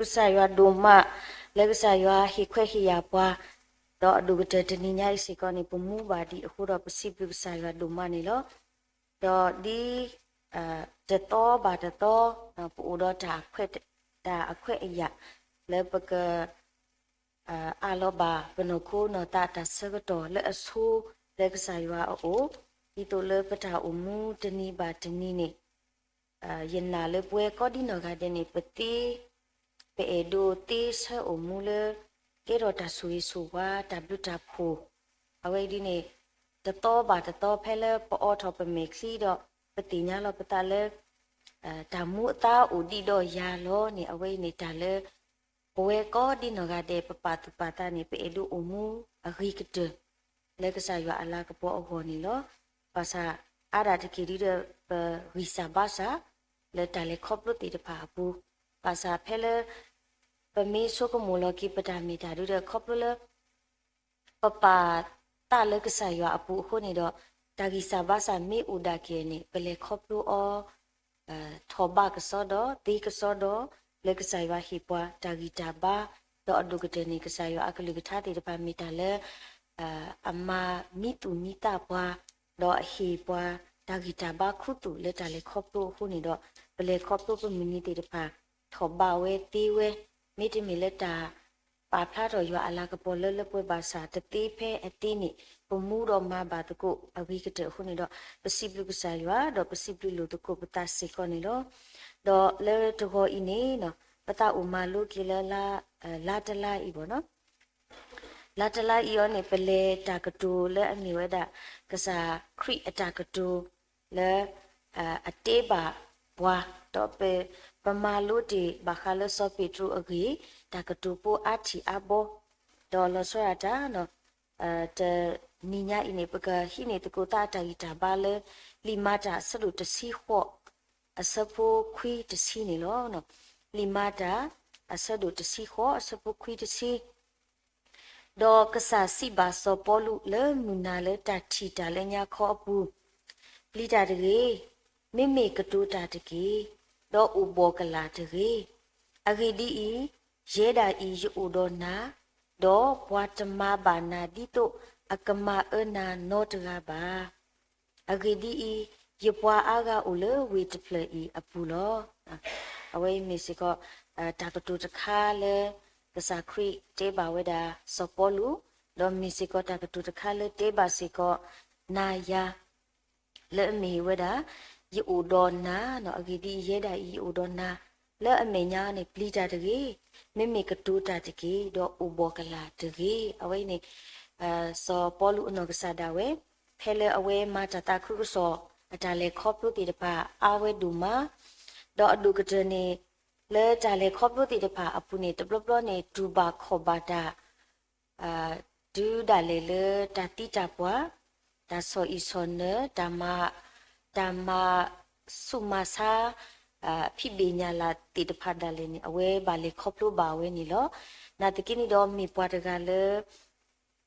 ကစၢ်ယွၤဒိၣ်မး လၢကစၢ်ယွၤဟ့ၣ်ခွဲးဟ့ၣ်ယာ်ပှၤ, ဒီးအဒိၣ်ကတၢၢ်တနံၤညါအံၤစ့ၢ်ကီးန့ၣ် ပမူဘၣ်ဒံးအဃိဒီး ပစံးဘျုးကစၢ်ယွၤဒိၣ်မးန့ၣ်လီၤ. ဒီးဒ် တသီဘၣ်တသီ ပအိၣ်ဒီးတၢ်အခွဲးအယာ် လၢပက အးလီၤဘၣ်ပနီၢ်ခိနီၢ်သးတၢ်ဆၢကတီၢ်လၢအဆိ လၢကစၢ်ယွၤအအိၣ်, ဒ်သိးလၢပတၢ်အိၣ်မူတနံၤဘၣ်တနံၤန့ၣ် ယနာ်လၢပဝဲကိးဒံနီၢ်ဂၤဒဲးန့ၣ် ပသ့ ပအဲၣ်ဒိးသ့ဆၢအိၣ်မူလၢ ကဲထီၣ်တၢ်ဆိၣ်ဂ့ၤဆိၣ်ဝါ တၢ်ဘျုးတၢ်ဖှိၣ်, အဝဲဒ်န့ၣ် တသီဘၣ်တသီဖဲလၢပအိးထီၣ်ပမဲာ်ချံဒီး ပသ့ၣ်ညါလီၤပသးလၢ တၢ်မူအသါအိၣ်ဒံးဒီးယၤလီၤန့ၣ် အဝဲအံၤန့ၣ်တၢ်လၢ ပဝဲကိးဒံနီၢ်ဂၤဒဲး ပပာ်သူၣ်ပာ်သးန့ၣ် ပအဲၣ်ဒိးအိၣ်မူအဂ့ၤကတၢၢ် လၢကစၢ်ယွၤအလၤကပီၤအဂီၢ်န့ၣ်လီၤ. ဘၣ်ဆၣ်အါဒၣ်တက့ၢ်ဒ်ဒီး ပဂံၢ်စၢ်ဘါစၢ် လၢတၢ်လဲၤခီဖျိသ့ၣ်တဖၣ်အပူၤ, ဘၣ်ဆၣ်ဖဲလၢ ပမ့ၢ်ဆိကမိၣ်လီၤက့ၤပတၢ်မ့ၢ်တၢ်ဒ်ဒီး ခီဖျိလၢ ပပာ်သးလၢကစၢ်ယွၤအပူၤအဃိန့ၣ်ဒီး တၢ်ဂံၢ်စၢ်ဘါစၢ်မ့ၢ်အိၣ်ဒၣ်က့ၤန့ၣ် ပလဲၤခီဖျိအီၤ ထီၣ်ဘးကစီဒီ, သ့ကစီဒီ, လၢကစၢ်ယွၤဟ့ၣ်ပှၤတၢ်ဂံၢ်တၢ်ဘါ, ဒီးအဒိၣ်ကတၢၢ်န့ၣ် ကစၢ်ယွၤအကလုၢ်ကထါသ့ၣ်တဖၣ်မ့ၢ်တၢ်လၢ အမၤမံသူၣ်မံသးပှၤ, ဒီးအဟ့ၣ်ပှၤတၢ်ဂံၢ်တၢ်ဘါခူသူၣ်လၢတၢ်လဲၤခီဖျိအဃိန့ၣ်ဒီး ပလဲၤခီဖျိပမုၢ်နံၤသ့ၣ်တဖၣ် ထီၣ်ဘးဝဲသ့ဝဲ, မ့တမ့ၢ်လၢတၢ် ပာ်ဖျါထီၣ်ယွၤအလၤကပီၤလၢလၢပှဲၤပှဲၤဘၣ်ဆၣ် တသ့ဖဲအသ့န့ၣ် ပမူဒီးမၤဘၣ်သကိးအဂ့ၤကတၢၢ်အဃိန့ၣ်ဒီး ပစံးဘျုးကစၢ်ယွၤ ဒီးပစံးဘျုးလိာ်သကိးပသးစ့ၢ်ကီးန့ၣ်လီၤ. ဒီးလၢတဂီၤအံၤန့ၣ် ပသးအိၣ်မၤလိက့ၤလၢ လါတလါအံၤဘၣ်နီၤ လါတလါအံၤအီၤန့ၣ် ပလဲၤတၢ်ကတိၤလၢအမ့ၢ်ဝဲဒၣ် ကစၢ်ခရံာ်အတၢ်ကတိၤလၢ အတဲဘၣ်ပှၤ, ဒီးပ ပမၤလိတ့ၢ်ဘၣ်ဃးလၢစီၤပ့းတရူးအဂ့ၢ် တၢ်ကတိၤဖိအါထံၣ်အါဘီ, ဒီးလီၤဆီဒၣ်တၢ် တနံၤညါအံၤန့ၣ် ပကဟံးန့ၢ်သကိးသးအတၢ်ဂံၢ်တၢ်ဘါလၢ လံာ်မၤတၢ်အဆၢဒိၣ်တဆံဃိး အဆၢဖိခွံတဆံန့ၣ်လီၤ. လံာ်မၤတၢ် အဆၢဒိၣ်တဆံဃိး အဆၢဖိခွံတဆံ ဒီးကစၢ်စံးဘၣ်စီၤပီလူးလၢမုၢ်နၤလၢတၢ်ထံၣ်တၢ်လၢညါခီအပူၤ, ပျံၤတၢ်တဂ့ၤ, မ့မ့ၢ်ကတိၤတၢ်တက့ၢ်, ဒီးအိၣ်ဘှီၣ်ကလာ်တဂ့ၤ. အဂ့ၢ်ဒ်အံၤ, ယဲဒၣ်အံၤယအိၣ်ဒီးနၤ, ဒီးပှၤတမၤဘၣ်နၤဒ်သိးအကမၤအၢနၤနီတဂၤဘၣ်. အဂ့ၢ်ဒ်အံၤ, ယပှၤအါဂၤအိၣ်လၢဝ့ၢ်တဖျၢၣ်အံၤအပူၤလီၤ. အဝဲအံၤမ့ၢ်စ့ၢ်ကီး တၢ်ကတိၤတခါလၢ ကစၢ်ခရံာ်တဲဘၣ်ဝဲဒၣ်စီၤပီလူး, ဒီးမ့ၢ်စ့ၢ်ကီးတၢ်ကတိၤတခါလၢတဲဘၣ်စ့ၢ်ကီး နၤယၤ လၢအမ့ၢ်ဝဲဒၣ် ယအိၣ်ဒီးနၤ, အဂ့ၢ်ဒ်အံၤ ယဲဒၣ်အံၤယအိၣ်ဒီးနၤ, လၢအမဲာ်ညါန့ၣ် ပျံၤတၢ်တဂ့ၤ, မ့မ့ၢ်ကတိၤတၢ်တက့ၢ်, ဒီးအိၣ်ဘှီၣ်ကလာ်တဂ့ၤ. အဝဲအံၤန့ၣ် စီၤပီလူးအနီၢ်ကစၢ်ဒၣ်ဝဲ ဖဲလၢအဝဲမၤတၢ်သးခုကစီၣ် အတၢ်လဲၤခီဖျိသ့ၣ်တဖၣ် အါဝဲဒိၣ်မး, ဒီးအဒိၣ်ကတၢၢ်န့ၣ် လၢတၢ်လဲၤခီဖျိသ့ၣ်တဖၣ်အပူၤန့ၣ် တဘျီဘျီန့ၣ် တူၢ်ဘၣ်ခီၣ်ဘၣ်တၢ် တုၤဒၣ်လဲာ်လၢတၢ်သံတၢ်ပှၢ်, တၢ်ဆီၣ်အံၣ်ဆီၣ်နၢၤ, တၢ်မၤ, တၢ်မၤဆူၣ်မၤဆါ, ဖံးဘ့ၣ်ညၣ်လၢ်သ့ၣ်တဖၣ်ဒၣ်လဲာ်န့ၣ် အဝဲဘၣ်လဲၤခီဖျိဘၣ်ဝဲန့ၣ်လီၤ. နာ်သက့န့ၣ်ဒီးမ့ၢ်ပှၤတဂၤလၢ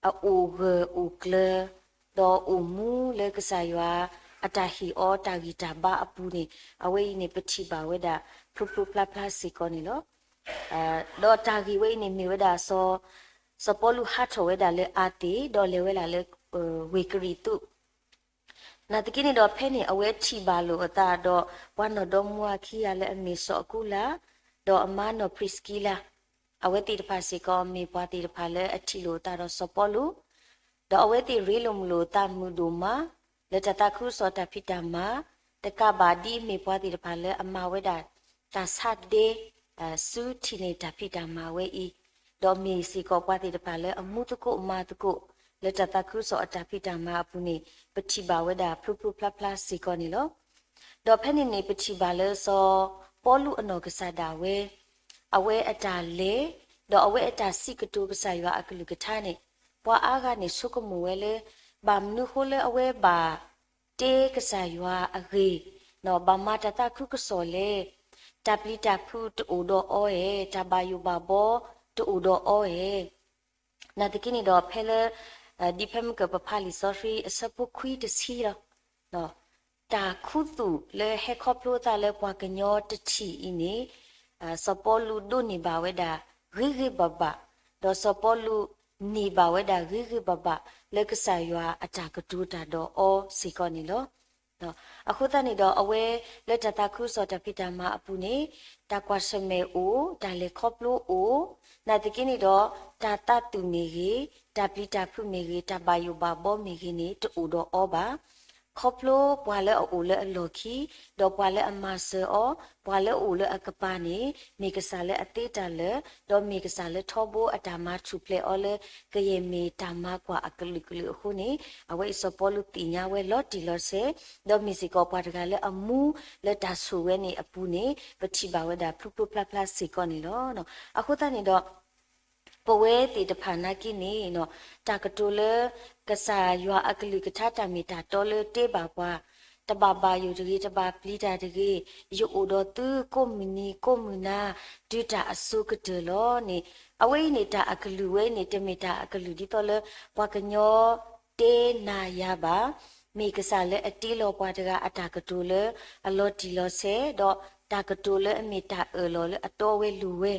အအိၣ်ဂၢၢ်အိၣ်ကျၢၤ, ဒီးအိၣ်မူလၢကစၢ်ယွၤ အတၢ်ဟ့ၣ်အီၤတၢ်ဂံၢ်တၢ်ဘါအပူၤန့ၣ် အဝဲအံၤန့ၣ် ပထံၣ်ဘၣ်ဝဲဒၣ် ဖျိဖျိဖျါဖျါစ့ၢ်ကီးန့ၣ်လီၤ. ဒီးတၢ်ဂ့ၢ်ဝဲအံၤန့ၣ်မ့ၢ်ဝဲဒၣ်စီၤ, စီၤပီလူးဟးထီၣ်ဝဲဒၣ်လၢအၤသ့ၣ် ဒီးလဲၤဝဲဒၣ်လၢ ဝ့ၢ်ကရံၣ်သူး နာ်သက့န့ၣ်ဒီးဖဲန့ၣ် အဝဲထံၣ်ဘၣ်လိာ်အသးဒီး ပှၤနီၢ်ဒီမါဝၤခံဂၤလၢအမ့ၢ်စီၤအကူလး, ဒီးအမါနီၢ်ဖံးစကံလး, အဝဲသ့ၣ်တဖၣ်စ့ၢ်ကီးမ့ၢ်ပှၤသ့ၣ်တဖၣ်လၢအထံၣ်လိာ်အသးဒီးစီၤပီလူး, ဒီးအဝဲသ့ၣ်ရ့လိာ်မုာ်လိာ်အသးမုာ်ဒိၣ်မး လၢတၢ်သးခုကစီၣ်တၢ်ဖံးတၢ်မၤ, တကးဘၣ်ဒ်အမ့ၢ်ပှၤသ့ၣ်တဖၣ်လၢအမၤဝဲဒၣ် တၢ်ဆါဒဲ ဆူထံၣ်န့ၢ်တၢ်ဖံးတၢ်မၤဝဲအံၤ, ဒီးမ့ၢ်စ့ၢ်ကီးပှၤသ့ၣ်တဖၣ်လၢအမူသကိးမၤသကိး လၢတၢ်သးခုကစီၣ်အတၢ်ဖံးတၢ်မၤအပူၤန့ၣ် ပထံၣ်ဘၣ်ဝဲဒၣ်ဖျိဖျိဖျါဖျါစ့ၢ်ကီးန့ၣ်လီၤ. ဒီးဖဲန့ၣ်န့ၣ် ပထံၣ်ဘၣ်လၢစီၤပီလူးအနီၢ်ကစၢ်ဒၣ်ဝဲ အဝဲအတၢ်လဲၤ ဒီးအဝဲအတၢ်စံးကတိၤကစၢ်ယွၤအကလုၢ်ကထါန့ၣ် ပှၤအါဂၤန့ၣ်ဆိကမိၣ်ဝဲလၢ ဘၣ်မနုၤဃိလၢအဝဲဘၣ်တဲကစၢ်ယွၤအဂ့ၢ်, ဘၣ်မၤတၢ်သးခုကစီၣ်လဲၣ်, တၢ်ပျံၤတၢ်ဖုးတအိၣ်ဒီးအီၤဧါ, တၢ်ဘၣ်ယိၣ်ဘၣ်ဘီတအိၣ်ဒီးအီၤဧါ. နာ်သက့န့ၣ်ဒီးဖဲလၢ ဒ်ဖဲမုၢ်ကၢၢ်ပဖးလံာ်စီဆှံအဆၢဖိခွံတဆံလီၤ. တၢ်ခူသူၣ်လၢဟဲခီဖျိသးလၢပှၤကညီတထံၣ်အံၤန့ၣ် စီၤပီလူးဒိးန့ၢ်ဘၣ်ဝဲဒၣ်ဂ့ၤဂ့ၤဘၣ်ဘၣ်, ဒီးစီၤပီလူးန့ၢ်ဘၣ်ဝဲဒၣ်ဂ့ၤဂ့ၤဘၣ်ဘၣ် လၢကစၢ်ယွၤအတၢ်ကတိၤတၢ်ဒီးအီၤစ့ၢ်ကီးန့ၣ်လီၤ. အဃိသတးန့ၣ်ဒီး အဝဲလၢတၢ်သးခုကစီၣ်တၢ်ဖံးတၢ်မၤအပူၤန့ၣ် တၢ်ကွၢ်ဆၢၣ်မဲာ်အိၣ်, တၢ်လဲၤခီဖျိအိၣ်, နာ်သက့န့ၣ်ဒီး တၢ်သးသူၣ်မ့ၢ်ဂ့ၤ, တၢ်ပျံၤတၢ်ဖုးမ့ၢ်ဂ့ၤ, တၢ်ဘၣ်ယိၣ်ဘၣ်ဘီမ့ၢ်ဂ့ၤန့ၣ် တအိၣ်ဒီးအီၤဘၣ်. ခီဖျိပှၤလၢအအိၣ်လၢအလီၢ်ခံ, ဒီးပှၤလၢအမၤစၢၤအီၤ, ပှၤလၢအအိၣ်လၢအကပၤန့ၣ် မ့ၢ်ကစၢ်လၢအသ့တၢ်လၢာ်, ဒီးမ့ၢ်ကစၢ်လၢထီဘိအတၢ်မၤထူၣ်ဖျဲးအီၤလၢ ကယဲၢ်မ့ၢ်တၢ်မၤကွၢ်အကလုာ်ကလုာ်အဃိန့ၣ် အဝဲအံၤစီၤပီလူးသ့ၣ်ညါဝဲလီၤတံၢ်လီၤဆဲး, ဒီးမ့ၢ်စ့ၢ်ကီးပှၤတဂၤလၢအမူလၢတၢ်ဆိၣ်ဝဲန့ၣ်အပူၤန့ၣ် ပထံၣ်ဘၣ်ဝဲဒၣ်ဖျိဖျိဖျါဖျါစ့ၢ်ကီးန့ၣ်လီၤ. အဃိသတးန့ၣ်ဒီး ပဝဲသ့ၣ်တဖၣ်နာ်က့န့ၣ် တၢ်ကတိၤလၢ ကစၢ်ယွၤအကလုၢ်ကထါတၢ်မ့ၢ်တၢ်တီလၢတဲဘၣ်ပှၤ, တဘၣ်ဘၣ်ယိၣ်တဂ့ၤ, တဘၣ်ပျံၤတၢ်တဂ့ၤ, ယအိၣ်ဒီးသုကိးမုၢ်နံၤကိးမုၢ်နၤ တုၤတၢ်အစိၤကတၢၢ်လီၤန့ၣ်, အဝဲအံၤန့ၣ် တၢ်အကလုၢ်ဝဲအံၤန့ၣ် တမ့ၢ်တၢ်အကလုၢ်ဒ်သိးလၢ ပှၤကညီတဲနၤယၤဘၣ်. မ့ၢ်ကစၢ်လၢအတ့လီၤပှၤတဂၤအတၢ်ကတိၤလၢအလီၤတံၢ်လီၤဆဲး, ဒီးတၢ်ကတိၤလၢအမ့ၢ်တၢ်အၢၣ်လီၤလၢအတီဝဲလိၤဝဲ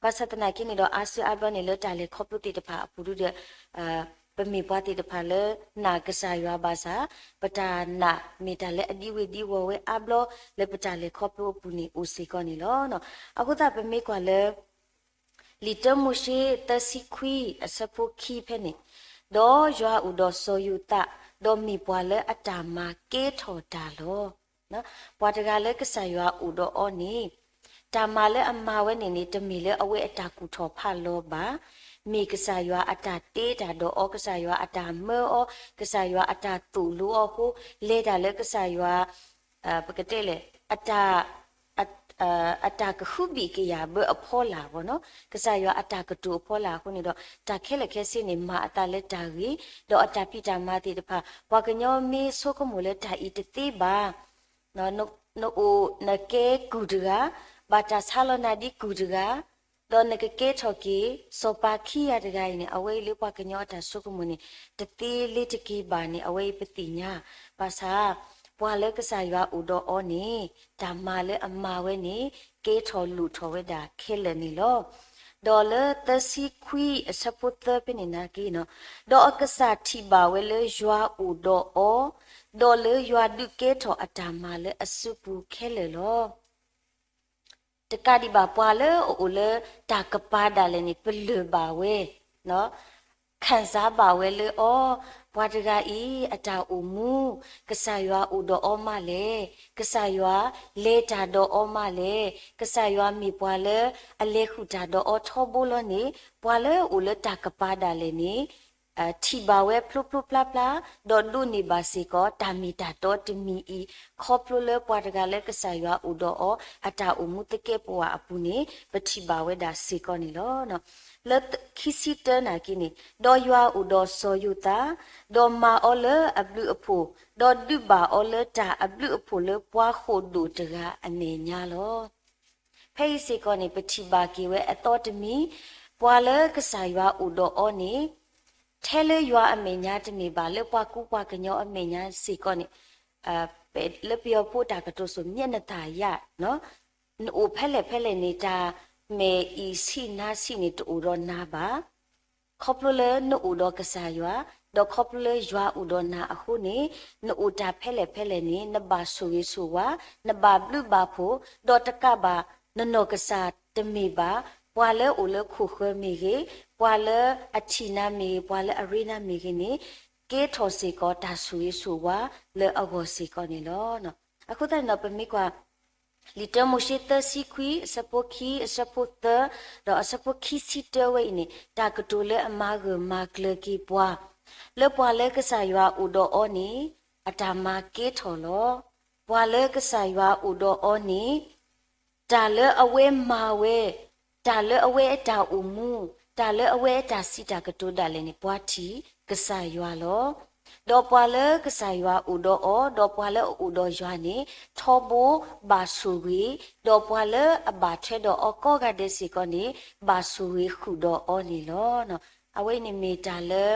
ဘၣ်ဆၣ်သနာ်က့န့ၣ်ဒီး အါစုအါဘျီန့ၣ် လၢတၢ်လဲၤခီဖျိသ့ၣ်တဖၣ်အပူၤဒုဒီး ပမ့ၢ်ပှၤသ့ၣ်တဖၣ်လၢနာ်ကစၢ်ယွၤဘၣ်ဆၣ်, ပတၢ်နာ်မ့ၢ်တၢ်လၢအဒံဝ့ၤဒံဝီၤဝဲအါဘျီ လၢပတၢ်လဲၤခီဖျိအပူၤန့ၣ်အိၣ်စ့ၢ်ကီးန့ၣ်လီၤ. အဃိသတးပမ့ၢ်ကွၢ်လၢ လံာ်တၢမိၤၡ့သၢဆံခွံအဆၢဖိခံဖဲန့ၣ်, ဒီးယွၤအိၣ်ဒီးစီၤယိၤသး, ဒီးမ့ၢ်ပှၤလၢအတၢ်မၤကဲထီၣ်တၢ်လီၤ. ပှၤတဂၤလၢကစၢ်ယွၤအိၣ်ဒီးအီၤန့ၣ်, တၢ်မၤလၢအမၤဝဲန့ၣ်န့ၣ် တမ့ၢ်လၢအဝဲအတၢ်ကူၣ်ထီၣ်ဖးလီၤဘၣ်. မ့ၢ်ကစၢ်ယွၤအတၢ်တ့တၢ်ဒီးအီၤ, ကစၢ်ယွၤအတၢ်မၢအီၤ, ကစၢ်ယွၤအတၢ်သိၣ်လိအီၤအဃိ, လဲၤတၢ်လၢကစၢ်ယွၤ ပကတဲလဲၣ်, အတၢ် အ အတၢ်ကဟုဘံၣ်ကယာ်ဘၢအဖီလာ်ဘၣ်နီၤ, ကစၢ်ယွၤအတၢ်ကတိၤအဖီလာ်အဃိန့ၣ်ဒီး တၢ်ခဲလၢာ်ခဲဆ့န့ၣ် မၤအသးလၢတၢ်ဂ့ၤ, ဒီးအတၢ်ဖံးတၢ်မၤသ့ၣ်တဖၣ် ပှၤကညီမ့ၢ်ဆိကမိၣ်လၢတၢ်အံၤတသ့ဘၣ်, နအိၣ်နကဲကုၢ်တဂၤ, ဘၣ်တၢ်ဆါလီၤနၤဒ်ကုၢ်တဂၤ, ဒီးနကကဲထီၣ်က့ၤ စီၤပၤခံဂၤတဂၤအံၤန့ၣ် အဝဲအံၤလၢပှၤကညီအတၢ်ဆိကမိၣ်န့ၣ် တသ့လၢတက့ၤဘၣ်န့ၣ် အဝဲအံၤပသ့ၣ်ညါ, ဘၣ်ဆၣ် ပှၤလၢကစၢ်ယွၤအိၣ်ဒီးအီၤန့ၣ် တၢ်မၤလၢအမၤဝဲန့ၣ် ကဲထီၣ်လိၣ်ထီၣ်ဝဲဒၣ်ခဲလၢာ်န့ၣ်လီၤ. ဒီးလၢသၢဆံခွံအဆၢဖိသၢဖဲန့ၣ်နာ်က့နီၤ, ဒီးအကစၢ်ထံၣ်ဘၣ်ဝဲလၢယွၤအိၣ်ဒီးအီၤ, ဒီးလၢယွၤဒုးကဲထီၣ်အတၢ်မၤလၢအစုပူၤခဲလၢာ်လီၤ. တကးဒံးဘၣ်ပှၤလၢအအိၣ်လၢတၢ်ကပၤဒၣ်လဲာ်န့ၣ် ပလၢၢ်ဘၣ်ဝဲ, ခံစားဘၣ်ဝဲလၢအီၤ, ပှၤတဂၤအံၤအတၢ်အိၣ်မူ, ကစၢ်ယွၤအိၣ်ဒီးအီၤမးလဲၣ်, ကစၢ်ယွၤလဲၤတၢ်ဒီးအီၤမးလဲၣ်, ကစၢ်ယွၤမ့ၢ်ပှၤလၢအလဲၤဃုာ်တၢ်ဒီးအီၤထီဘိလီၤန့ၣ်, ပှၤလၢအအိၣ်လၢတၢ်ကပၤဒၣ်လဲာ်န့ၣ် ထံၣ်ဘၣ်ဝဲဖျိဖျိဖျါဖျါ, ဒီးဒိးန့ၢ်ဘၣ်စ့ၢ်ကီးတၢ်မ့ၢ်တၢ်တီတမံၤအံၤ, ခီဖျိလၢပှၤတဂၤလၢကစၢ်ယွၤအိၣ်ဒီးအီၤ အတၢ်အိၣ်မူသကဲးပဝးအပူၤန့ၣ် ပထံၣ်ဘၣ်ဝဲဒၣ်စ့ၢ်ကီးန့ၣ်လီၤ. လၢခံဆံတၢနာ်က့န့ၣ်, ဒီးယွၤအိၣ်ဒီးစီၤယိၤသး, ဒီးမၤအီၤလၢအဘျုးအဖှိၣ်, ဒီးဒုးဘၣ်အီၤလၢတၢ်အဘျုးအဖှိၣ်လၢပှၤဃိာ်ဒိၣ်တဂၤအမဲာ်ညါလီၤ. ဖဲအံၤစ့ၢ်ကီးန့ၣ် ပထံၣ်ဘၣ်က့ၤဝဲအသီတမံၤ, ပှၤလၢကစၢ်ယွၤအိၣ်ဒီးအီၤန့ၣ်, ထဲလၢယွၤအမဲာ်ညါတမ့ၢ်ဘၣ် လၢပှၤကူပှၤကညီအမဲာ်ညါစ့ၢ်ကီးန့ၣ်, လၢပယီၤဖိတၢ်ကတိၤစိၤ မျက်နှာသာရ, နအိၣ်ဖဲလဲၣ်ဖဲလဲၣ်န့ၣ် တၢ်မဲာ်အံၤဆံးနါဆံးန့ၣ် တအိၣ်ဒီးနၤဘၣ်. ခီဖျိလၢနအိၣ်ဒီးကစၢ်ယွၤ, ဒီးခီဖျိလၢယွၤအိၣ်ဒီးနၤအဃိန့ၣ်, နအိၣ်တၢ်ဖဲလဲၣ်ဖဲလဲၣ်န့ၣ် နဘၣ်ဆိၣ်ဂ့ၤဆိၣ်ဝါ, နဘၣ်ဘျုးဘၣ်ဖှိၣ်, ဒီးတကးဘၣ်နနီၢ်ကစၢ်တမ့ၢ်ဘၣ်, ပှၤလၢအိၣ်လၢခိၣ်ဃၢၤမ့ၢ်ဂ့ၤ, ပှၤလၢအထံၣ်နၤမ့ၢ်ဂ့ၤ, ပှၤလၢအရ့နၤမ့ၢ်ဂ့ၤန့ၣ်, ကဲထီၣ်စ့ၢ်ကီးတၢ်ဆိၣ်ဂ့ၤဆိၣ်ဝါလၢအဂီၢ်စ့ၢ်ကီးန့ၣ်လီၤ. အဃိသတးန့ၣ်ဒီး ပမ့ၢ်ကွၢ် လံာ်တၢမိၤၡ့သၢဆံခွံ အဆၢဖိခံ အဆၢဖိသၢ, ဒီးအဆၢဖိခံဆံတၢဝဲအံၤန့ၣ် တၢ်ကတိၤလၢအမၤဂၢၢ်မၤကျၢၤက့ၤပှၤ, လၢပှၤလၢကစၢ်ယွၤအိၣ်ဒီးအီၤန့ၣ် အတၢ်မၤကဲထီၣ်လီၤ. ပှၤလၢကစၢ်ယွၤအိၣ်ဒီးအီၤန့ၣ် တၢ်လၢအဝဲမၤဝဲ, တၢ်လၢအဝဲအတၢ်အိၣ်မူ, တၢ်လၢအဝဲအတၢ်စံးတၢ်ကတိၤဒၣ်လဲာ်န့ၣ် ပှၤထံၣ်ကစၢ်ယွၤလီၤ. ဒီးပှၤလၢကစၢ်ယွၤအိၣ်ဒီးအီၤ, ဒီးပှၤလၢအအိၣ်ဒီးယွၤန့ၣ် ထီဘိဘၣ်ဆိၣ်ဂ့ၤ, ဒီးပှၤလၢအဘၣ်ထွဲဒီးအီၤကိးဂၤဒဲးစ့ၢ်ကီးန့ၣ် ဘၣ်ဆိၣ်ဂ့ၤဃုာ်ဒီးအီၤန့ၣ်လီၤ. အဝဲအံၤန့ၣ်မ့ၢ်တၢ်လၢ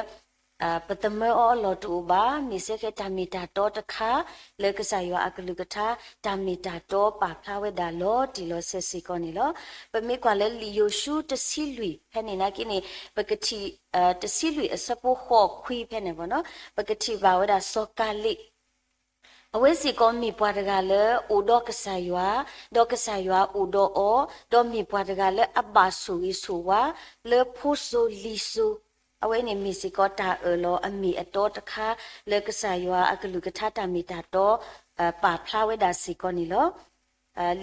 ပသမၢအီၤအလီၢ်တအိၣ်ဘၣ်. မ့ၢ်စ့ၢ်ကီးတၢ်မ့ၢ်တၢ်တီတခါ လၢကစၢ်ယွၤအကလုၢ်ကထါ တၢ်မ့ၢ်တၢ်တီပာ်ဖျါဝဲဒၣ်လီၤတံၢ်လီၤဆဲးစ့ၢ်ကီးန့ၣ်လီၤ. ပမ့ၢ်ကွၢ်လၢလံာ်ယိၤၡူတဆံလွံၢ်ဖဲန့ၣ်နာ်က့န့ၣ် ပကထံၣ် တဆံလွံၢ်အဆၢဖိဃိးခွံဖဲန့ၣ်ဘၣ်နီၤ ပကထံၣ်ဘၣ်ဝဲဒၣ်စီၤကၤလ့း အဝဲစ့ၢ်ကီးမ့ၢ်ပှၤတဂၤလၢအိၣ်ဒီးကစၢ်ယွၤ, ဒီးကစၢ်ယွၤအိၣ်ဒီးအီၤ, ဒီးမ့ၢ်ပှၤတဂၤလၢအဘၣ်ဆိၣ်ဂ့ၤဆိၣ်ဝါ လၢဖိစိၤလံၤစိၤ, အဝဲန့ၣ်မ့ၢ်စ့ၢ်ကီးတၢ်အၢၣ်လီၤအမ့ၢ်အတီတခါ လၢကစၢ်ယွၤအကလုၢ်ကထါတၢ်မ့ၢ်တၢ်တီ ပာ်ဖျါဝဲဒၣ်စ့ၢ်ကီးန့ၣ်လီၤ.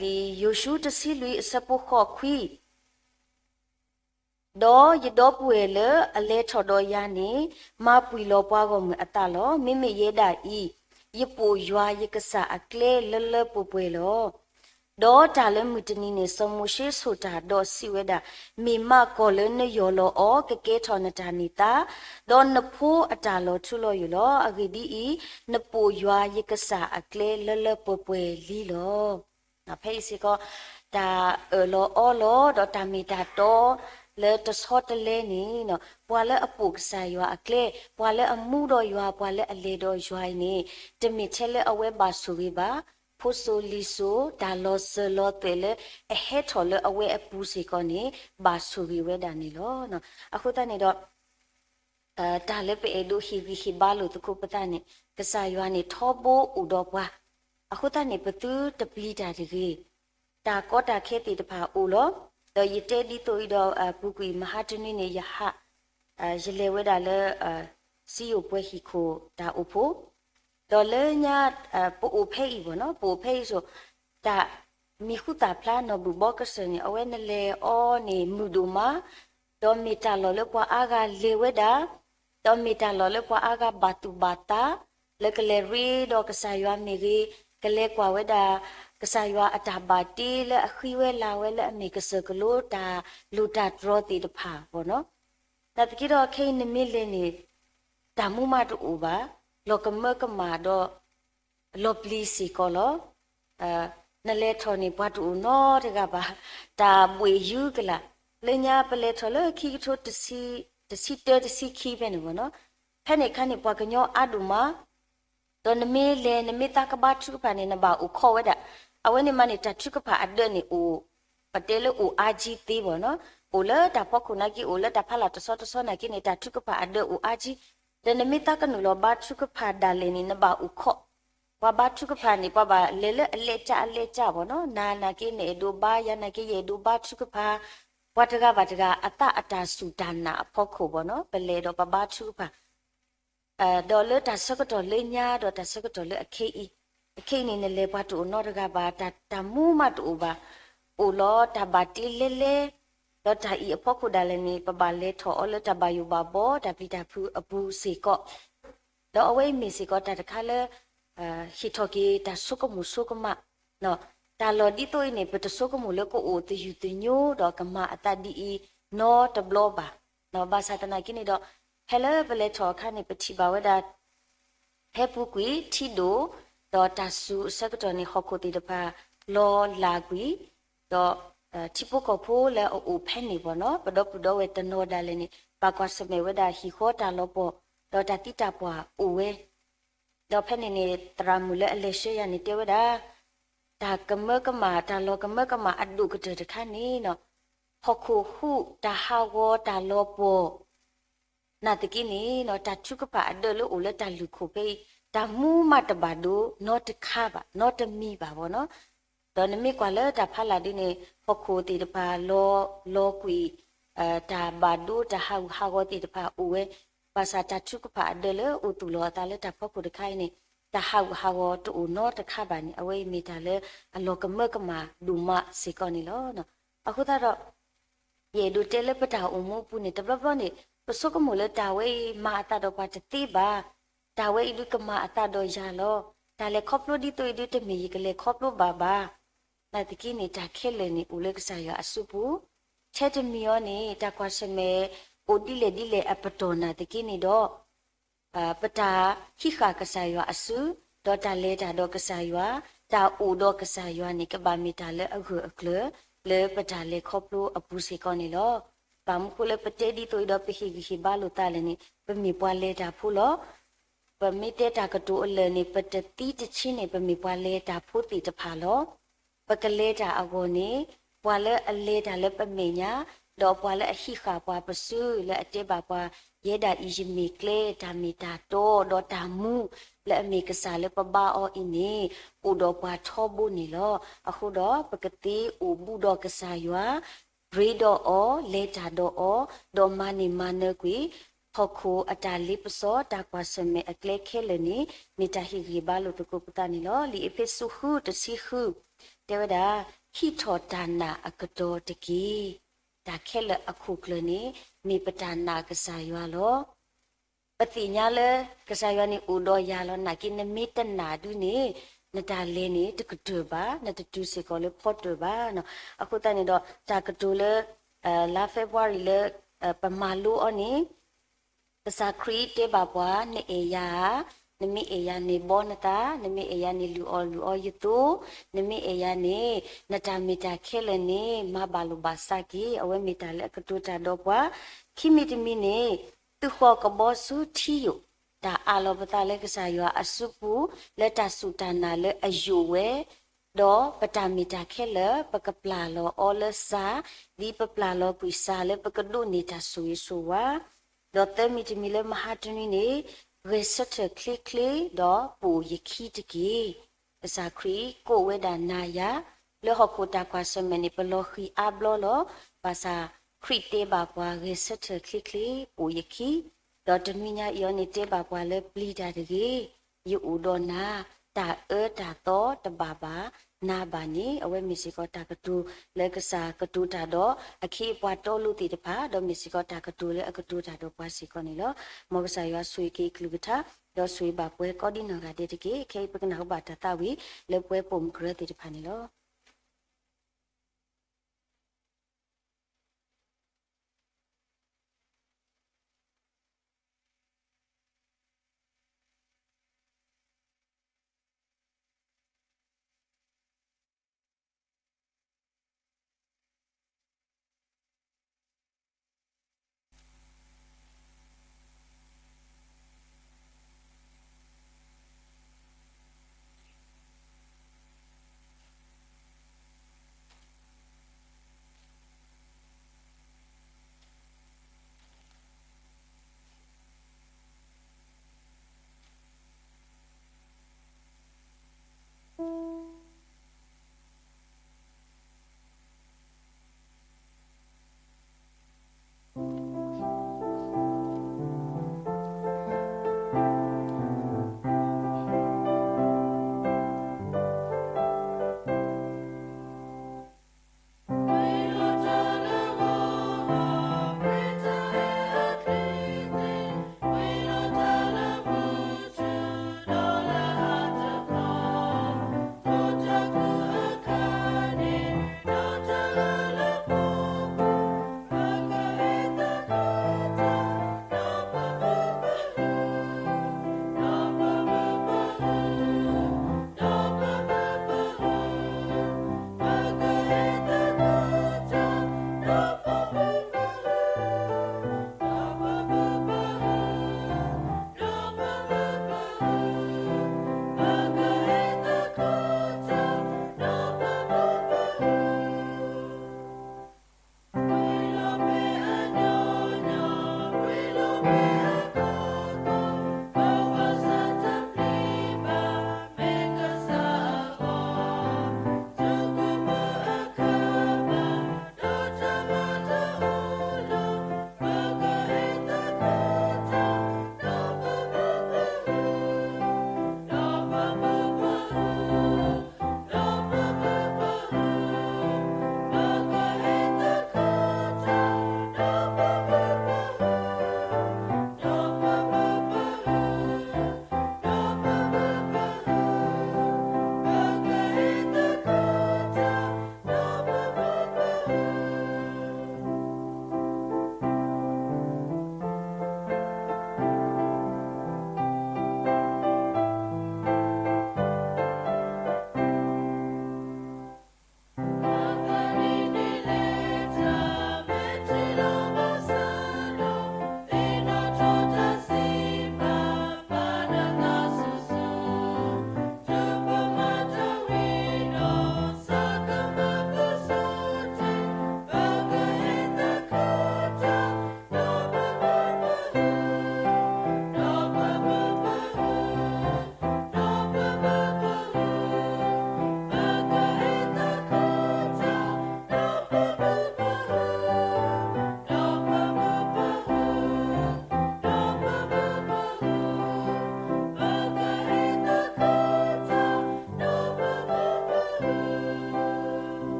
လံာ်ယိၤၡူတဆံလွံၢ်အဆၢဖိဃိးခွံ ဒီးယဒီပုၢ်ဝဲၢ်လၢအလဲၤထီၣ်ဒီးယၤန့ၣ် မၤပှံၢ်လီၤပှၤဂီၢ်မုၢ်အသးလီၤ. မ့မ့ၢ်ယဲဒၣ်အံၤ, ယပိာ်ယွၤယကစၢ်အကျဲလၢလၢပှဲၤပှဲၤလီၤ. ဒီးတၢ်လၢမုၢ်တနံၤန့ၣ် စီၤမိၤၡ့ဆိၣ်တၢ်ဒီးစံးဝဲဒၣ်, မ့ၢ်မးကီၢ်လၢနယီၢ်လီၤအီၤ ကကဲထီၣ်နတၢ်န့ၢ်သါ, ဒီးနဖိအတၢ်လီၤထူလီၤယိာ်လီၤ. အဂ့ၢ်ဒ်အံၤ, နပိာ်ယွၤယကစၢ်အကျဲလၢလၢပှဲၤပှဲၤလံလီၤ. ဖဲအံၤစ့ၢ်ကီး တၢ်အၢၣ်လီၤအီလီၤ ဒီးတၢ်မ့ၢ်တၢ်တီ လၢတဆီတလဲန့ၣ် ပှၤလၢအပိာ်ကစၢ်ယွၤအကျဲ, ပှၤလၢအမူဒီးယွၤ, ပှၤလၢအလဲၤဒီးယွၤအံၤန့ၣ် တမ့ၢ်ထဲလၢအဝဲဘၣ်ဆိၣ်ဂ့ၤဘၣ်, ဖိစိၤလံၤစိၤ တၢ်လီၤစၢၤလီၤသွဲၣ်လၢအဟဲထီၣ်လၢအဝဲအပူၤစ့ၢ်ကီးန့ၣ် ဘၣ်ဆိၣ်ဂ့ၤဝဲဒၣ်န့ၣ်လီၤ. အဃိသတးန့ၣ်ဒီး တၢ်လၢပအဲၣ်ဒိးဟ့ၣ်ဂံၢ်ဟ့ၣ်ဘါလိာ်သကိးပသးန့ၣ် ကစၢ်ယွၤန့ၣ်ထီဘိအိၣ်ဒီးပှၤ, အဃိသတးန့ၣ် ပသုတပျံၤတၢ်တဂ့ၤ. တၢ်ကီတၢ်ခဲသ့ၣ်တဖၣ်အိၣ်လီၤ. ဒီးယတဲဒ်သိးအံၤဒီး ပူၤကွံာ်မဟါတနွံန့ၣ် ယဟး ယလဲၤဝဲဒၣ်လၢ စံယိၣ်ပှဲၤဟံၣ်ခိၣ်တၢ်အိၣ်ဖှိၣ်, ဒီးလၢညါ ပအိၣ်ဖဲအံၤဘၣ်နီၤ, ပအိၣ်ဖဲအံၤဆိ တၢ်မံၤဟူသၣ်ဖျါနီၢ်ဘုၣ်ဘီကစၢၢ်န့ၣ် အဝဲနလဲၤအီၤန့ၣ်မုာ်ဒိၣ်မး, ဒီးမ့ၢ်တၢ်လီၢ်လၢပှၤအါဂၤလဲၤဝဲဒၣ်, ဒီးမ့ၢ်တၢ်လီၢ်လၢပှၤအါဂၤဘၣ်သူၣ်ဘၣ်သး လၢကလဲၤရ့ဒီးကစၢ်ယွၤမ့ၢ်ဂ့ၤ, ကလဲၤကွၢ်ဝဲဒၣ် ကစၢ်ယွၤအတၢ်ဘၣ်တ့လၢအဃံဝဲလၤဝဲလၢအမ့ၢ်ကစၢၢ်ကလိတၢ်လိၣ်တၢ်တြီသ့ၣ်တဖၣ်ဘၣ်နီၤ. နာ်သက့ဒီးခဲအံၤနမ့ၢ်လဲၤန့ၣ် တၢ်မူမးတအိၣ်ဘၣ်, လီၤကမၢကမၣ်ဒီး လီၤပျံၤစ့ၢ်ကီးလီၤ. နလဲၤထီၣ်န့ၣ် ပှၤတအိၣ်နီတဂၤဘၣ်, တၢ်ဘှ့ၣ်ယုကလာ်, လၢညါပလဲၤထီၣ်လၢခံကထိ တဆံတၢ တဆံခံဖဲန့ၣ်ဘၣ်နီၤ, ဖဲန့ၣ်အခါန့ၣ် ပှၤကညီအါဒိၣ်မး ဒီးနမ့ၢ်လဲၤ နမ့ၢ်သးကဘါထုကဖၣ်န့ၣ် နဘၣ်အိၣ်ခိးဝဲဒၣ်. အဝဲန့ၣ်မးန့ၣ် တၢ်ထုကဖၣ်အဒၢးန့ၣ်အိၣ်, ပတဲလၢအိၣ်အါကံသ့ဘၣ်နီၤ, အိၣ်လၢတၢ်ဖီခိၣ်နာ်က့ အိၣ်လၢတၢ်ဖးလၢ်တဆီတဆီနာ်က့န့ၣ် တၢ်ထုကဖၣ်အဒၢးအိၣ်အါကံ, ဒီးနမ့ၢ်သးကနုာ်လီၤဘါထုကဖၣ်ဒၣ်လဲာ်န့ၣ် နဘၣ်အိၣ်ခိး, ပှၤဘါထုကဖၣ်န့ၣ် ပှၤဘၣ်လဲၤလၢအလဲကၠၢ်အလဲကၠၢ်ဘၣ်နီၤ, နၤနာ်က့နအဲၣ်ဒိးဘါ ယၤနာ်က့ယအဲၣ်ဒိးဘါထုကဖၣ်, ပှၤတဂၤဘၣ်တဂၤ အသးအတၢ်စူၢ်တၢ်နာ်အဖီခိၣ်ဘၣ်နီၤ, ပလဲၤဒီးပဘါထုကဖၣ် ဒီးလၢတၢ်ဆၢကတီၢ်လၢညါဒီးတၢ်ဆၢကတီၢ်လၢအခဲအံၤ, အခဲအံၤန့ၣ် နလဲၤပှၤတအိၣ်နီတဂၤဘၣ်, တၢ်မူမးတအိၣ်ဘၣ်, အိၣ်လီၤတၢ်ဘၣ်တ့လဲလဲ, ဒီးတၢ်အံၤအဖီခိၣ်ဒၣ်လဲာ်န့ၣ် ပဘၣ်လဲၤထီၣ်အီၤလၢတၢ်ဘၣ်ယိၣ်ဘၣ်ဘီ တၢ်ပျံၤတၢ်ဖုးအပူၤစ့ၢ်ကီး, ဒီးအဝဲအံၤမ့ၢ်စ့ၢ်ကီးတၢ်တခါလၢ ဟ့ၣ်ထီၣ်က့ၤတၢ်ဆိကမိၣ်ဆိကမး တၢ်လီၢ်ဒ်သိးအံၤန့ၣ် ပတဆိကမိၣ်လၢကအိၣ်သယုၢ်သညိဒီးကမၤအသးဒ်အံၤနီတဘျီဘၣ်. ဘၣ်ဆၣ်သနာ်က့န့ၣ်ဒီး ဖဲလၢပလဲၤထီၣ်အခါန့ၣ် ပထံၣ်ဘၣ်ဝဲဒၣ် ဖဲပူၤကွံာ်ထံဒိၣ် ဒီးတၢ်စူၤအဆၢကတီၢ်န့ၣ် ဟီၣ်ခိၣ်သ့ၣ်တဖၣ် လီၤလးကွံာ်, ဒီး ထံဖိကီၢ်ဖိလၢအအိၣ်ဖဲန့ၣ်ဘၣ်နီၤ ပဒီပုၢ်ဒီဝဲၢ်တနီၤဒၣ်လဲာ်န့ၣ် ဘၣ်ကွၢ်ဆၢၣ်မဲာ်ဝဲဒၣ်ဟံၣ်ဃီတၢ်လီၤပှီၢ် ဒီးတၢ်သံတၢ်ပှၢ်အိၣ်ဝဲ ဒီးဖဲန့ၣ်န့ၣ် သရၣ်မုၣ်လၢအလဲၤဆှၢယၤန့ၣ်တဲဝဲဒၣ် တၢ်ကမၢကမၣ် တၢ်လီၤကမၢကမၣ်အဒိၣ်ကတၢၢ်တခါန့ၣ်နီၤ ဟီၣ်ခိၣ်ဟူး တၢ်ဟးဂီၤ တၢ်လီၤပှီၢ် နာ်သက့န့ၣ်နီၤ တၢ်ထုကဖၣ်အဒၢးလၢအိၣ်လၢတၢ်လုၢ်ခိၣ်ဖဲအံၤ တၢ်မူမးတဘၣ်ဒိနီတခါဘၣ် နီတမံၤဘၣ်ဘၣ်နီၤ ဒီးနမ့ၢ်ကွၢ်လၢတၢ်ဖးလၢ်ဒ်န့ၣ် ဟီၣ်ခိၣ်သ့ၣ်တဖၣ် လီၤကွံာ် တၢ်ဘၣ်ဒိ တၢ်ဟးဂူာ်ဟးဂီၤသ့ၣ်တဖၣ်အိၣ်ဝဲ, ဘၣ်ဆၣ်တၢ်ထုကဖၣ်အဒၢးလၢအိၣ်သူၣ်လီၤအသးလၢတၢ်ဖီခိၣ်တခါအံၤန့ၣ် တၢ်ဟးဂူာ်ဟးဂီၤတအိၣ်နီတခါဘၣ်န့ၣ် အဝဲအံၤမ့ၢ်တၢ်လၢအလီၤကမၢကမၣ်ဒိၣ်မးစ့ၢ်ကီးန့ၣ်လီၤ. အဃိသတးဒီး ယအဲၣ်ဒိးတဲလၢပတၢ်အိၣ်မူအပူၤန့ၣ် တဘျီဘျီန့ၣ် ပဆိကမိၣ်လၢတၢ်ဝဲအံၤမၤအသးဒီးပှၤတသ့ဘၣ်, တၢ်ဝဲအံၤဒုးကမၤအသးဒီးယၤလီၤ, တၢ်လဲၤခီဖျိဒ်သိးအံၤဒုးတမ့ၢ်ယကလဲၤခီဖျိဘၣ်ဘၣ် နာ်သက့န့ၣ် တၢ်ခဲလၢာ်န့ၣ်အိၣ်လၢကစၢ်ယွၤအစုပူၤ, ထဲတမံၤအီၤန့ၣ် တၢ်ကွၢ်ဆၢၣ်မဲာ်အိၣ်ဒ်လဲၣ်ဒ်လဲၣ်အပတီၢ်နာ်သက့န့ၣ်ဒီး ပတၢ်ဟံးဃာ်ကစၢ်ယွၤအစု, ဒီးတၢ်လဲၤတၢ်ဒီးကစၢ်ယွၤ, တၢ်အိၣ်ဒီးကစၢ်ယွၤန့ၣ် ကဘၣ်မ့ၢ်တၢ်လၢအဂၢၢ်အကျၢၤ လၢပတၢ်လဲၤခီဖျိအပူၤစ့ၢ်ကီးန့ၣ်လီၤ. ဘၣ်မနုၤဃိလၢပတဲဒ်သိးအံၤဒီးပဟ့ၣ်ဂံၢ်ဟ့ၣ်ဘါလိာ်သးလဲၣ်န့ၣ် ပမ့ၢ်ပှၤလဲၤတၢ်ဖိလီၤ. ပမ့ၢ်တဲတၢ်ကတိၤအလၢာ်န့ၣ် ပတသံတဆံန့ၣ် ပမ့ၢ်ပှၤလဲၤတၢ်ဖိသ့ၣ်တဖၣ်လီၤ. ပကလဲၤတၢ်အဂီၢ်န့ၣ် ပှၤလၢအလဲၤတၢ်လၢပမဲာ်ညါ, ဒီးပှၤလၢအဟံးဃာ်ပှၤပစုလၢအတဲဘၣ်ပှၤ, ယဲဒၣ်အံၤ ယမ့ၢ်ကျဲတၢ်မ့ၢ်တၢ်တီဒီးတၢ်မူလၢအမ့ၢ်ကစၢ်လၢပဘါအီၤအံၤန့ၣ် အိၣ်ဒီးပှၤထီဘိန့ၣ်လီၤ. အဃိဒီးပကသ့အိၣ်ဘူးဒီးကစၢ်ယွၤ, ရ့ဒီးအီၤ, လဲၤတၢ်ဒီးအီၤ, ဒီးမၤန့ၢ်မၤနၢၤကွံာ် ဟီၣ်ခိၣ်အတၢ်လ့ပစီ တၢ်ကွၢ်ဆၢၣ်မဲာ်အကျဲခဲလၢာ်န့ၣ် မ့ၢ်တၢ်ဟ့ၣ်ဂံၢ်ဘါလိာ်သကိးပသးန့ၣ်လီၤ. လံာ်အ့းဖ့းစူးဃုတဆံဃု တဲဝဲဒၣ်, ဟံးထီၣ်တၢ်နာ်အကတီၤတက့ၢ်. တၢ်ခဲလၢာ်အခိၣ်ကျၢၢ်န့ၣ် မ့ၢ်ပတၢ်နာ်ကစၢ်ယွၤလီၤ. ပသ့ၣ်ညါလၢ ကစၢ်ယွၤန့ၣ်အိၣ်ဒီးယၤလီၤ. နာ်က့ နမ့ၢ်တနာ်ဒုန့ၣ် နတၢ်လဲၤန့ၣ် တကတၢၢ်ဘၣ်, နတတုၤစ့ၢ်ကီးလၢဖီတၢၣ်ဘၣ်. အဃိသတးန့ၣ်ဒီး တၢ်ကတိၤလၢ လါ February လၢ ပမၤလိအီၤန့ၣ် ကစၢ်ခရံာ်တဲဘၣ်ပှၤ, နအဲၣ်ယၤဧါ, နမ့ၢ်အဲၣ်ယၤန့ၣ်ဘီနသး, နမ့ၢ်အဲၣ်ယၤန့ၣ်လုၢ်အီၣ်လုၢ်အီယသိ, နမ့ၢ်အဲၣ်ယၤန့ၣ် နတၢ်မ့ၢ်တၢ်ခဲလၢာ်န့ၣ် မၤဘၣ်လိာ်ဘၣ်စးက့ၤ. အဝဲမ့ၢ်တၢ်လၢအကတိၤတၢ်ဒီးပှၤ. ခံမံၤတမံၤန့ၣ် သုဃီၤကဘီဆူထံယိာ်, တၢ်အးလီၤပသးလၢကစၢ်ယွၤအစုပူၤ လၢတၢ်စူၢ်တၢ်နာ်လၢအယိာ်ဝဲ ဒီးပတၢ်မ့ၢ်တၢ်ခဲလၢာ် ပကပျၢ်လီၤအီၤလၢစး, ဒ်ပပျၢ်လီၤကွံာ်စးလၢပကဒိးန့ၢ်တၢ်ဆိၣ်ဂ့ၤဆိၣ်ဝါ, ဒီးသၢမံၤတမံၤလၢမဟါတနွံန့ၣ်, ဂဲၤဆၢထၢၣ်ချ့ချ့ဒီးပိာ်ယခံတက့ၢ်. ကစၢ်ခရံာ်ကိးဝဲဒၣ်နၤယၤ လၢဟီၣ်ခိၣ်တၢ်ကွၢ်ဆၢၣ်မဲာ်န့ၣ် ပလီၤဃံၤအါဘျီလီၤ. ဘၣ်ဆၣ်ခရံာ်တဲဘၣ်ပှၤ ဂဲၤဆၢထၢၣ်ချ့ချ့ ပိာ်ယခံ, ဒီးတနွံညါအံၤအီၤန့ၣ်တဲဘၣ်ပှၤလၢပျံၤတၢ်တဂ့ၤ, ယအိၣ်ဒီးနၤ, တၢ်အၢတၢ်သီတဘၣ်ဘၣ်နၤဘၣ်န့ၣ် အဝဲမ့ၢ်စ့ၢ်ကီးတၢ်ကတိၤလၢကစၢ်ကတိၤတၢ်ဒီး အခ့အပှၤတီလိၤသ့ၣ်တဖၣ်, ဒီးမ့ၢ်စ့ၢ်ကီးတၢ်ကတိၤလၢအကတိၤတၢ်ဒီးပှၤစ့ၢ်ကီးန့ၣ်လီၤ. မ်ကစၢ်ယွၤဆိၣ်ဂ့ၤက့ၤအကလုၢ်ကထါ, ဒီးဆိၣ်ဂ့ၤဘၣ်ပှၤကိးဒ်နီၢ်ဂၤဒဲးတက့ၢ်. ခဲအံၤပကနၢ်ဟူဘၣ်တၢ်သးဝံၣ် လၢပှၤပိာ်မုၣ်ကရၢသ့ၣ်တဖၣ်န့ၣ်လီၤ.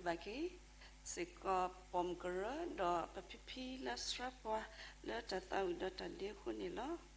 ပကဘၣ်က့ၤစ့ၢ်ကီးပိာ်မုၣ်ကရၢ ဒီးပဖံဖံလၢဆှၢပှၤလၢတၢ်သးဝံၣ်ဒီးတၢ်ဒ့အဃိန့ၣ်လီၤ.